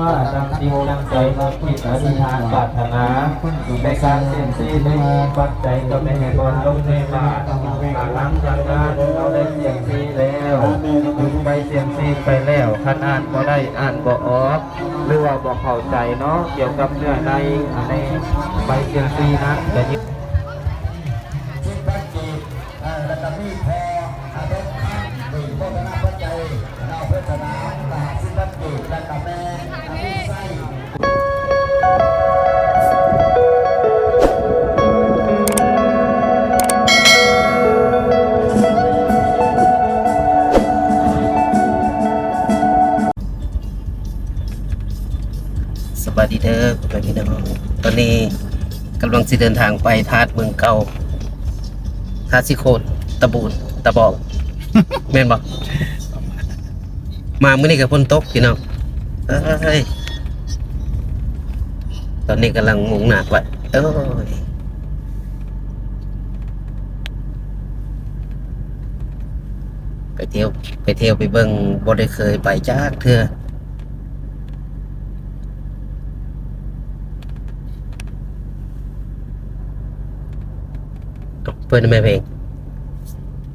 ຕັ້ງຈິດຕັ້ງໃຈ ຕັ້ງຈິດອະທິຖານປາດຖະໜາ ໃນການສ່ຽງຊີບໃນປັດໄຈກໍແມ່ນໃຫ້ບ່ອນລົງໃນບາດ. ຫຼັງຈາກນັ້ນເຮົາໄດ້ສ່ຽງຊີບແລ້ວ ໄປສ່ຽງຊີບໄປແລ້ວ ຄັນອ່ານບໍ່ໄດ້ ອ່ານບໍ່ອອກ ຫຼືວ່າບໍ່ເຂົ້າໃຈເນາະ ກ່ຽວກັບເນື້ອໃນໃນໃບສ່ຽງຊີບນັ້ນ ກະຍິນ ເອີ ແລ້ວກະມີພໍ່ ອາ ດອກຄຳ ເປັນໂພຊະນາປັດໄຈ ເນາະ ໂພຊະນາ ກະສິບພັນກີບ ແລ້ວກະແມ່ ອາ ມີໄຊ. ສະບາຍດີເດີພໍ່ແມ່ພີ່ນ້ອງ ຕອນນີ້ກຳລັງຊິເດີນທາງໄປທາດເມືອງເກົ່າ ທາດສີໂຄດ ຕະບູນ ຕະບອງ ແມ່ນບໍ່? ມາມື້ນີ້ກໍຝົນຕົກພີ່ນ້ອງເອີຍ ຕອນນີ້ກຳລັງມຸ່ງໜ້າໄປ ໂອ້ຍ ໄປທ່ຽວ ໄປທ່ຽວໄປເບິ່ງ ບໍ່ໄດ້ເຄີຍໄປຈັກເທື່ອ. ເປີດແມ່ເພງ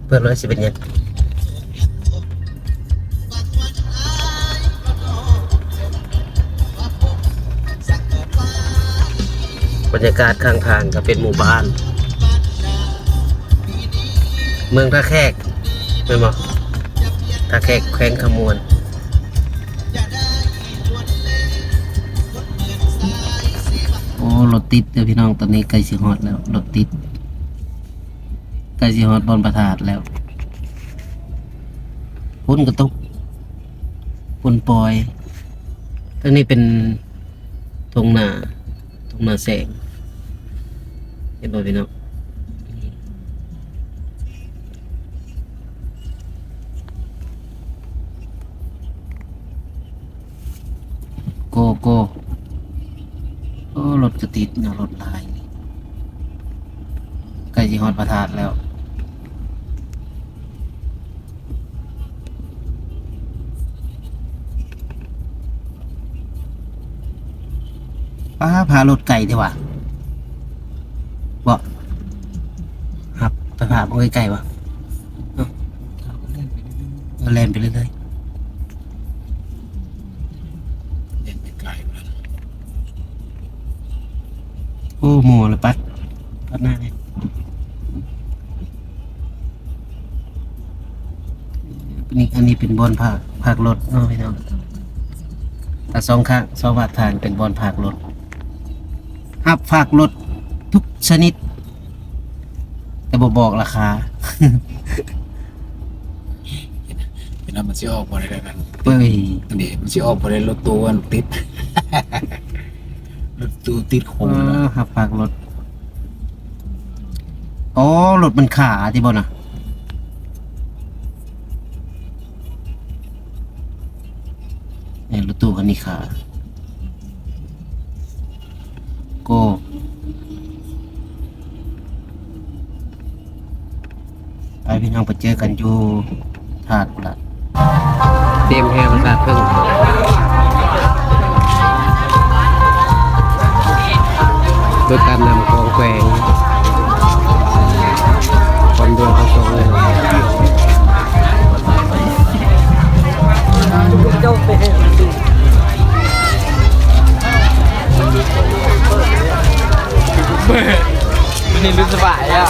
ເປີດແລ້ວຊິເປັນຫຍັງ? ບັນຍາກາດຂ້າງທາງກໍເປັນໝູ່ບ້ານ ເມືອງທ່າແຂກ ແມ່ນບໍ່? ທ່າແຂກ ແຂວງຄຳມ່ວນ. ໂອ້ ລົດຕິດເດີພີ່ນ້ອງ ຕອນນີ້ໃກ້ຊິຮອດແລ້ວ ລົດຕິດ ໃກ້ຊິຮອດບ່ອນພະທາດແລ້ວ ຝົນກໍຕົກ ຝົນປ່ອຍ. ທາງນີ້ເປັນທົ່ງນາ ທົ່ງນາແສງ ເຫັນບໍ່ພີ່ນ້ອງ? ໂກ ໂກ ໂອ້ ລົດກະຕິດເນາະ ລົດຫຼາຍ ໃກ້ຊິຮອດພະທາດແລ້ວ. ປ້າ ພາລົດໄກແທ້ຫວາ ບໍ່ ຮັບໄປພາເບິ່ງໃກ້ໆ ຫວາ ເອີ ແລ່ນໄປເລື້ອຍໆ ແລ່ນໄປໄກ ໂອ້ ໝໍລະປັດ ປັດໜ້າເລີຍ. ນີ້ ອັນນີ້ເປັນບ່ອນພາກ ພາກລົດເນາະພີ່ນ້ອງ ຖ້າສອງຂ້າງ ສອງຟາກທາງເປັນບ່ອນພາກລົດ ຮັບພາກລົດທຸກຊະນິດ ແຕ່ບໍ່ບອກລາຄາ. ເຫັນແລ້ວມັນຊິອອກບໍ່ໄດ້ແລ້ວນັ້ນ ເອີຍ ອັນນີ້ມັນຊິອອກບໍ່ໄດ້ ລົດຕູ້ມັນຕິດ ລົດຕູ້ຕິດໂຄງ ເອີ ຮັບພາກລົດ. ອໍ ລົດມັນຂາຕິບໍ່ນະ ເອີ ລົດຕູ້ຄັນນີ້ຂາ ໂກ ໄປພີ່ນ້ອງ ໄປເຈີກັນຢູ່ທາດພຸ້ນລະ ເຕັມແຮງພາສາເທິງ ໂດຍການນຳຂອງແຂວງ ພ້ອມດ້ວຍພະສົງ ມື້ນີ້ຮູ້ສະບາຍແລ້ວ.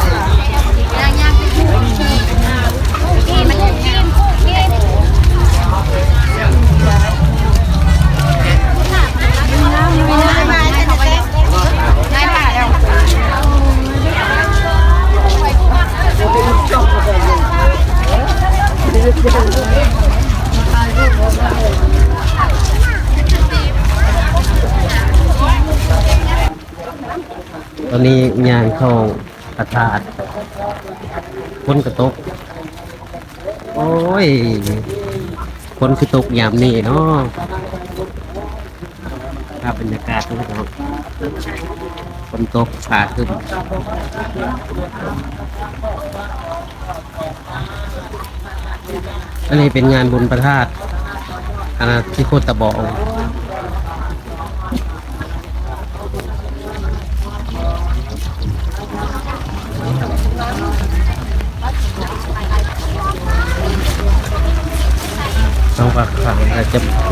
ຕອນນີ້ຍ່າງເຂົ້າພະທາດ ຝົນກະຕົກ ໂອ້ຍ ຝົນຄືຕົກຍາມນີ້ເນາະ ພາບບັນຍາກາດເນາະ ຝົນຕົກຟ້າຄຶ້ມ. ອັນນີ້ເປັນງານບຸນພະທາດ ອັນນັ້ນທີ່ໂຄດຕະບອງ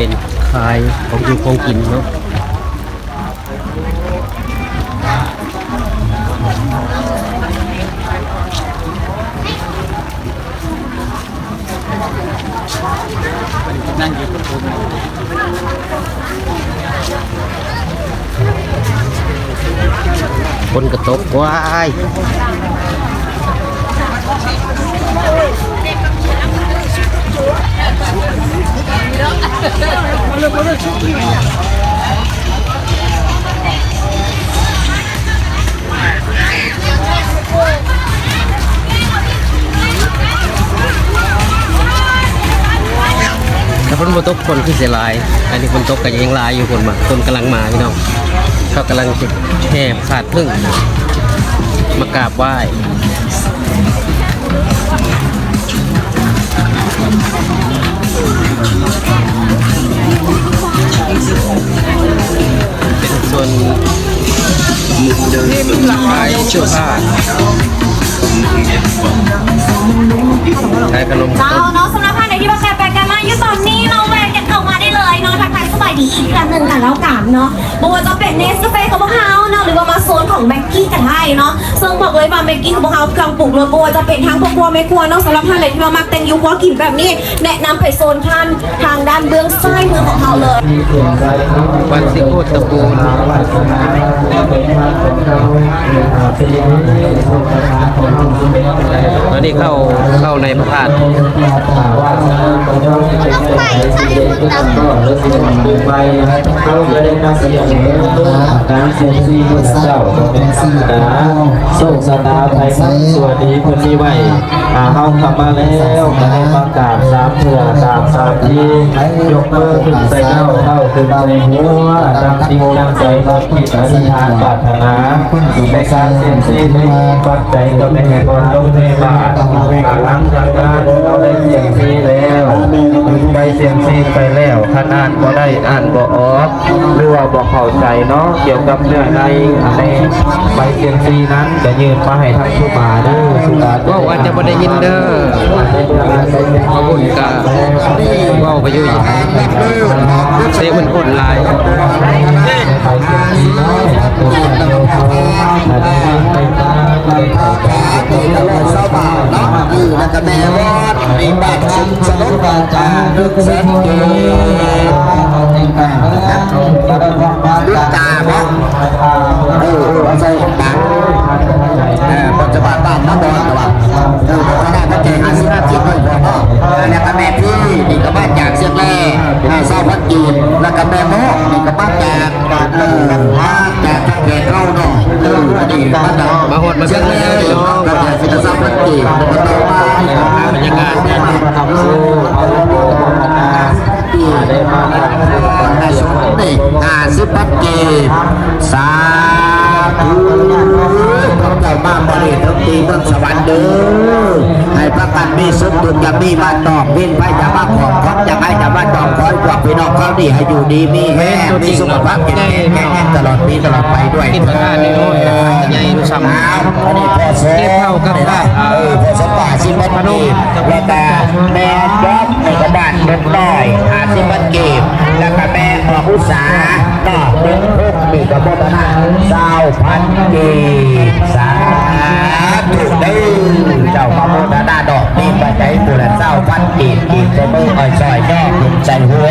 ເປັນຂາຍຂອງຢູ່ຂອງກິນເນາະ. ຝົນກະຕົກ ວ້າຍ. ຖ້າຝົນບໍ່ຕົກ ຄົນຄືຊິຫຼາຍ, ອັນນີ້ຝົນຕົກກໍຍັງຫຼາຍຢູ່. ຄົນມາ ຄົນກຳລັງມາ ພີ່ນ້ອງ, ເຂົາກຳລັງຈະແຫ່ພະທາດເຜິ້ງມາກາບໄຫວ້. ເປັນສ່ວນຂາຍເສື້ອຜ້າ ຂາຍຂະໜົມ. ເຈົ້າເນາະ, ສຳລັບທ່ານໃດທີ່ວ່າແກໄປແກມາຢູ່ຕອນນີ້ເນາະ, ແວ່ກັນເຂົ້າມາໄດ້ເລີຍເນາະ, ທັກທາຍສະບາຍດີອີກຄັ້ງໜຶ່ງກັນແລ້ວກັນເນາະ. ບໍ່ວ່າຈະເປັນເນສກາເຟຂອງພວກເຮົາເນາະ ຫຼືວ່າມາໂຊນຂອງແມັກກີ້ກໍໄດ້ເນາະ. ເຊິ່ງບອກເລີຍວ່າແມັກກີ້ຂອງພວກເຮົາເຄື່ອງປຸກລົດ ບໍ່ວ່າຈະເປັນທັງພວກຄົວແມ່ຄົວເນາະ, ສຳລັບທ່ານໃດທີ່ວ່າມັກແຕ່ງຢູ່ຄົວກິນແບບນີ້ ແນະນຳໄປໂຊນທ່ານທາງດ້ານເບື້ອງຊ້າຍມືຂອງເຮົາເລີຍ. ວັດສິໂຄດຕະປູນ ຕອນນີ້ເຂົ້າ ເຂົ້າໃນພະທາດ. ໂຊກຊະຕາໄພມັນຊົ່ວດີເພິ່ນມີໄວ້. ຖ້າເຮົາເຂົ້າມາແລ້ວ ກໍໃຫ້ມາກາບສາມເທື່ອ ກາບສາມທີ ຍົກມືຂຶ້ນໃສ່ເກົ້າເທົ່າ ຂຶ້ນໃສ່ຫົວ ຕັ້ງຈິດຕັ້ງໃຈ ຕັ້ງຈິດອະທິຖານປາດຖະໜາ ໃນການເຊັມຊີ ໃນປັດໄຈກໍແມ່ນໃຫ້ພອນລົງໃນບາດ ຫຼັງຈາກນັ້ນເຮົາໄດ້ເຊັມຊີແລ້ວ ໄປເຊັມຊີໄປແລ້ວ ຄັນອ່ານບໍ່ໄດ້ ອ່ານບໍ່ອອກ ຫຼືວ່າບໍ່ເຂົ້າໃຈເນາະ ກ່ຽວກັບເນື້ອໃນ ອັນໃນໃບເຊັມຊີນັ້ນ ກະຍື່ນມາໃຫ້ທັງຄູບາເດີ ຄູບາເວົ້າອາດຈະບໍ່ໄດ້ຍິນເດີ. ເວົ້າບຸນກະເວົ້າໄປຢູ່ ເສຍງມັນໂຄດຫຼາຍ. ແລ້ວກະແມ່ວອດ ມີບາດ ສະຫຼຸບ ອ່າ ລຶກແສນເກ ລຶກຕາເນາະ ເອີ ເອີ ເອົາໃສ່ປາກ ເອີ ປັດຈຸບັນບ້ານນາບອນ ແຕ່ວ່າ ເອີ ພະທະນາກະແຈຫ້າສິບ ຫ້າສິບ ເນາະ ແລ້ວກະແມ່ພີ່ ນີ້ກະມາຈາກຊຽງແລ ອ່າ ຊາວພັນກີບ ແລ້ວກະແມ່ໝໍ້ ນີ້ກະມາຈາກ ເອີ ມາຈາກທາງແຂກເຮົາເນາະ ເອີ ອັນນີ້ມາຈາກ ມາຮອດມາເຖິງແລ້ວເນາະ ກະເປັນຊາວພັນກີບ ແລ້ວກະຕໍ່ມາ ບັນຍາກາດ ອ່າ ຫ້າສິບພັນກີບ ສາທຸ ຂອບໃຈມາກ ບໍ່ໄດ້ເຖິງທີ່ເມືອງສະຫວັນເດີ ໃຫ້ພາກັນມີສຸກ ທຸກຢ່າມີມາຕອບ ວິນໄພຢ່າມາຂອງ ຂອງຢ່າໃຫ້ຢ່າມາຕອບ ຂໍໃຫ້ພວກພີ່ນ້ອງເຮົານີ້ໃຫ້ຢູ່ດີມີແຮງ ມີສຸຂະພາບເຂັ້ມແຂງ ແຂງແຮງຕະຫຼອດປີຕະຫຼອດໄປດ້ວຍເທີ້ນ. ເອົາ ອັນນີ້ພໍ່ສົມ ເອີ ພໍ່ສົມ ຫ້າສິບພັນກີບ ແລ້ວກະແມ່ຈອບ ແມ່ກະບ້ານເດັກນ້ອຍ ຫ້າສິບພັນກີບ ແລ້ວກະແມ່ອອກອຸດສາ ເນາະ ເປັນທຸກ ນີ້ກະໂມທະນາ ຊາວພັນກີບ ສາທຸເດີ ເຈົ້າກະໂມທະນາດອກ ມີປັດໄຈຜູ້ລະຊາວພັນກີບ ກີບໃສ່ມື ອ້ອຍຊ້ອຍຍໍຂຶ້ນໃສ່ຫົວ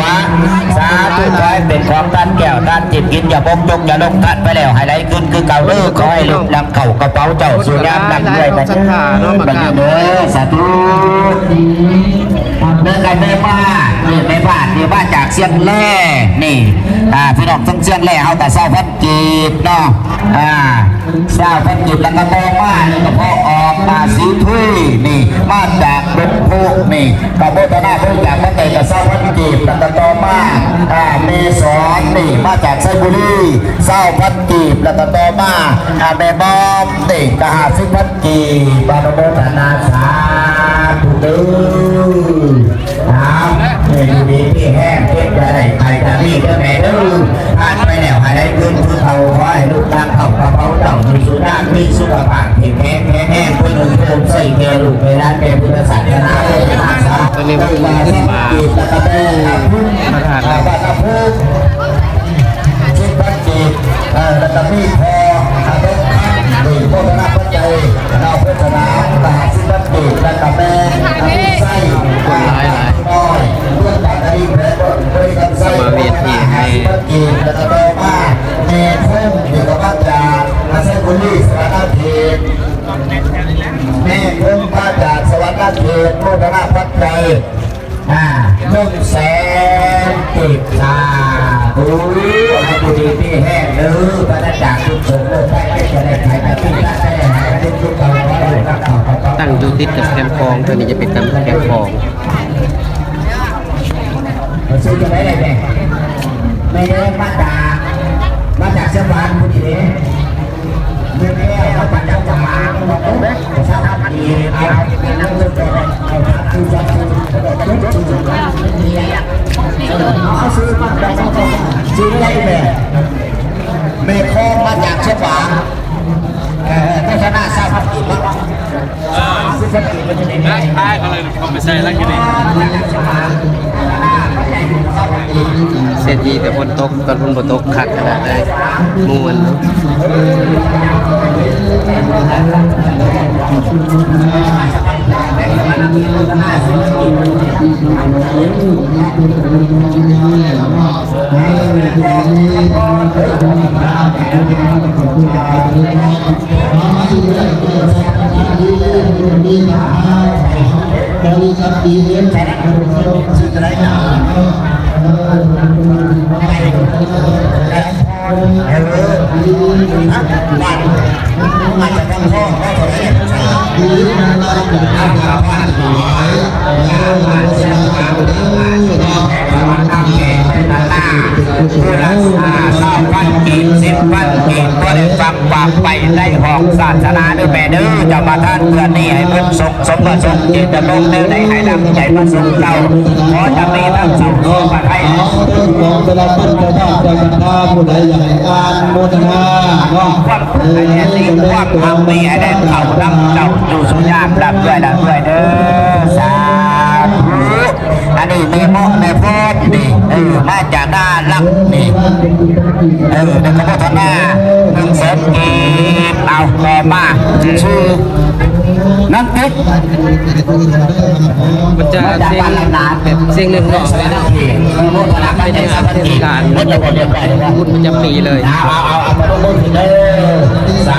ສາທຸ ຂໍໃຫ້ເປັນຂອງທານແກ້ວ ທານທິບ ກິນຢ່າບົກ ຈົກຢ່າລົງ ທານໄປແລ້ວໃຫ້ໄຫຼຄືນຄືເກົ່າເດີ ຂໍໃຫ້ລຸກນຳເຂົ້າກະເປົາເຈົ້າ ສູ່ຍາມລ່ຳລວຍ ບັດນີ້ເດີ ສາທຸ. ເດີ ກະແມ່ບ້ານ ນີ້ແມ່ບ້ານ ນີ້ມາຈາກຊຽງແລ ນີ້ ອ່າ ພີ່ນ້ອງທາງຊຽງແລເຮົາກະຊາວພັນກີບເນາະ ອ່າ ຊາວພັນກີບ ແລ້ວກະຕໍ່ມາ ນີ້ກະພໍ່ອອກ ອ່າ ສີທຸຍ ນີ້ມາຈາກດົງໂພກ ນີ້ກະໂມທະນາບໍລິຈາກມາແຕ່ກະຊາວພັນກີບ ແລ້ວກະຕໍ່ມາ ອ່າ ແມ່ສອນ ນີ້ມາຈາກໄຊບູລີ ຊາວພັນກີບ ແລ້ວກະຕໍ່ມາ ອ່າ ແມ່ບອມ ນີ້ກະຫ້າສິບພັນ ກີບ ອະນຸໂມທະນາສາທຸເດີ. ເອົາ ໃຫ້ຢູ່ດີມີແຮງ ເຈັບຢ່າໄດ້ ໄຂ້ຢ່າມີເດີແມ່ເດີ ຜ່ານໄປແລ້ວໃຫ້ໄດ້ຄືນຄືເກົ່າ ຂໍໃຫ້ລຸກນຳເຂົ້າກະເປົາເຈົ້າ ມີສຸຂະພາບ ມີສຸຂະພາບເຂັ້ມແຂງ ແຂງແຮງ ເພື່ອເງິນເພື່ອໃຊ້ແກ່ລູກແກ່ຫຼານ ແກ່ພຸດທະສາສະໜາ ຕອນນີ້ມາ ມາ ພະທາດ ອີກ ແລ້ວກໍຕໍ່ມາແມ່ຄົງ ນີ້ກໍມາຈາກໄຊຍະບູລີ ສະຫວັນນະເຂດ ແມ່ຄົງມາຈາກສະຫວັນນະເຂດ ໂມທະນາປັດໄຈ ອ່າ ໜຶ່ງແສນກີບ ສາທຸ ໃຫ້ຢູ່ດີມີແຮງເດີ ປານາຈາກທຸກສົງໂລກໄພ ຈະໄດ້ໄຂມາທີ່ ຈະໄດ້ໃຫ້ທຸກໆເຂົາ ຂໍໃຫ້ເຂົາ ຕັ້ງຢູ່ຕິດກັບແຄມຂອງ ຕົວນີ້ຈະເປັນກັບແຄມຂອງ. ຊື່ຈັ່ງໃດແດ່? ແມ່ນມາຈາກ ມາຈາກຊຽງຂວາງພຸ້ນເດ້. ແມ່ນແລ້ວ ມາຈາກຊຽງຂວາງ ສາມພັນກີບ ເອົາ ເອົາ ເອົາ ເອົາຊື້ມາ ຊື້ໄດ້ແມ່. ແມ່ຂອງມາຈາກຊຽງຂວາງ ເອີ ໂຄສະນາ ສາມພັນກີບ ເນາະ. ເສດຖີແຕ່ຝົນຕົກ ຕອນຝົນບໍ່ຕົກຄັກຂະໜາດໃດ ມ່ວນ. ຜູ້ລະ ອ່າ ຊາວພັນກີບ ສິບພັນກີບ ບໍ່ໄດ້ຟັງ ຝາກໄປໃນຫ້ອງສາສະໜາເດີແມ່ເດີ. ເຈົ້າປະທານເພື່ອນີ້ໃຫ້ບຸນສົມ ສົມປະສົງ ເຈດຈຳນົງແນວໃດໃຫ້ດັ່ງໃຈປະສົງເຈົ້າ. ຂໍຈະມີທັງສອງໂລກໄທ ເອົາເປັນຂອງແຕ່ລະທ່ານເຈົ້າພາບເຈົ້າບັນດາ ຜູ້ໃດຢາກໃຫ້ອານໂມທະນາເນາະ. ຄວາມ ເອີ ຄວາມຮັກມີໃຫ້ໄດ້ເຂົ້ານຳເຈົ້າຢູ່ສູ່ຍາມ ລຳດ້ວຍ ລຳດ້ວຍເດີ. ສາທຸ. ອັນນີ້ແມ່ເມາະແມ່ພອນນີ້ ເອີ ມາຈາກໜ້າລັກນີ້ ເອີ ແລ້ວກໍໂມທະນາໜຶ່ງແສນກີບ. ເອົາ ຕໍ່ມາຊື່ນາງຕິດ ມັນຈະເສັງແບບເສັງເລື່ອງນອກເລີຍເນາະ ເປັນເທດສະການບຸນປະຈຳປີເລີຍ. ເອົາ ເອົາ ເອົາ ເອົາ ປະນົມມືຂຶ້ນເດີ. ສາ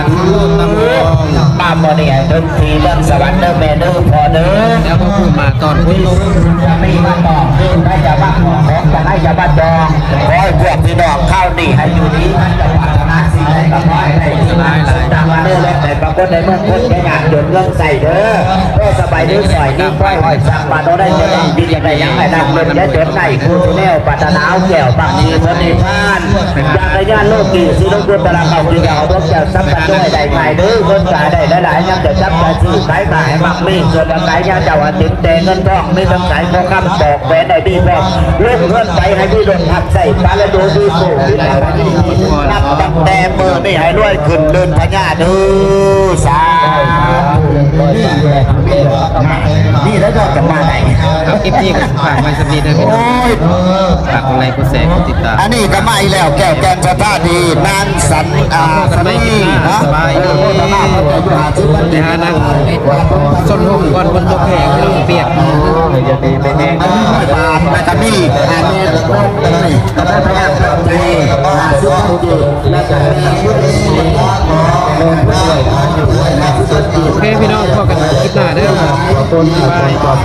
ທຸ. ຕາມບໍ່ນີ້ໃຫ້ເຖິງທີ່ເມືອງສະຫວັນເດີແມ່ເດີ ພໍ່ເດີ. ແລ້ວກໍຜູ້ມາຕອນພຸ້ນລົງ ຈະມີມາຕອນຄືໃຜຈະມາຂອງ ຂອງໃຜຈະມາຈອງ. ຂໍໃຫ້ພວກພີ່ນ້ອງຄາວນີ້ໃຫ້ຢູ່ດີ ໃຜຈະປາດຖະໜາສິ່ງໃດກໍຂໍໃຫ້ໄດ້ສິ່ງນັ້ນສົມດັ່ງມະໂນລົດ ໃຫ້ປາກົດໃນເມືອງຄົນ ແກ່ຍາກຈົນເງິນໃຊ້ເດີ. ພໍສະບາຍດີ ສອຍດີ ຄວາຍຫ້ອຍສັກ ປາໂຕໄດ້ຈະໄດ້ ດິນຢາກໄດ້ຫຍັງໃຫ້ນຳເງິນ ຢ່າຈົນໄດ້ ຜູ້ທີ່ແນວປາດຖະໜາ ເອົາແກ້ວປັກດີ ພົນນິພານ ຢາກໄດ້ຍານໂລກີ ສີໂລກຸດຕະລະ ເຂົ້າກິນເຂົ້າ ພວກເຈົ້າສັບປະໂຕໃຫ້ໄດ້ງ່າຍເດີ. ເງິນກາໄດ້ຫຼາຍໆ ຍັງຈະຈັບຈະຊື້ ຂາຍກາໃຫ້ມັກມີ ສ່ວນກາຂາຍຍາເຈົ້າອາຕິນ ແຕ່ເງິນທອງມີທັງສາຍ ຂໍຄຳຕອກ ແຫວນໃຫ້ມີພ້ອມ ລົງເຮືອນໄປໃຫ້ມີລົດຮັບໃຊ້ ປາລະໂດດີໂກ ທີ່ໄດ້ມາດີ ນັບຕັ້ງແຕ່ມື້ນີ້ໃຫ້ລວຍຂຶ້ນເລີນພະຍາເດີ. ສາທຸ. ນີ້ແຫຼະ ນີ້ແຫຼະ ນີ້ແຫຼະ ກໍມາໄດ້. ເອົາ ຄລິບນີ້ກໍຝາກໄວ້ສ່ຳນີ້ເດີພີ່ນ້ອງ. ໂອ້ຍ ຝາກກົດໄລ ກົດແຊ ກົດຕິດຕາມ. ອັນນີ້ກໍມາອີກແລ້ວ ແກ້ວແກ່ນສະຖານທີ່ ນາງສັນ ອ່າ ສັນນີເນາະ. ເອີ ໂຄສະນາເພິ່ນອາຍຸຫ້າສິບ ໄປຫານາງ ຊົນໂຮມກ່ອນຝົນຕົກແຮງ ພີ່ນ້ອງ ປຽກ. ອັນນີ້ຮ້ອຍບາດ ແລ້ວກໍມີ ອ່າ ແມ່ນກະໂດດໃຈ ຫ້າສິບພັນກີບ ແລ້ວກໍແມ່ນ ໂອເຄ ພີ່ນ້ອງ ພໍ້ກັນຄລິບໜ້າເດີ ບາຍ.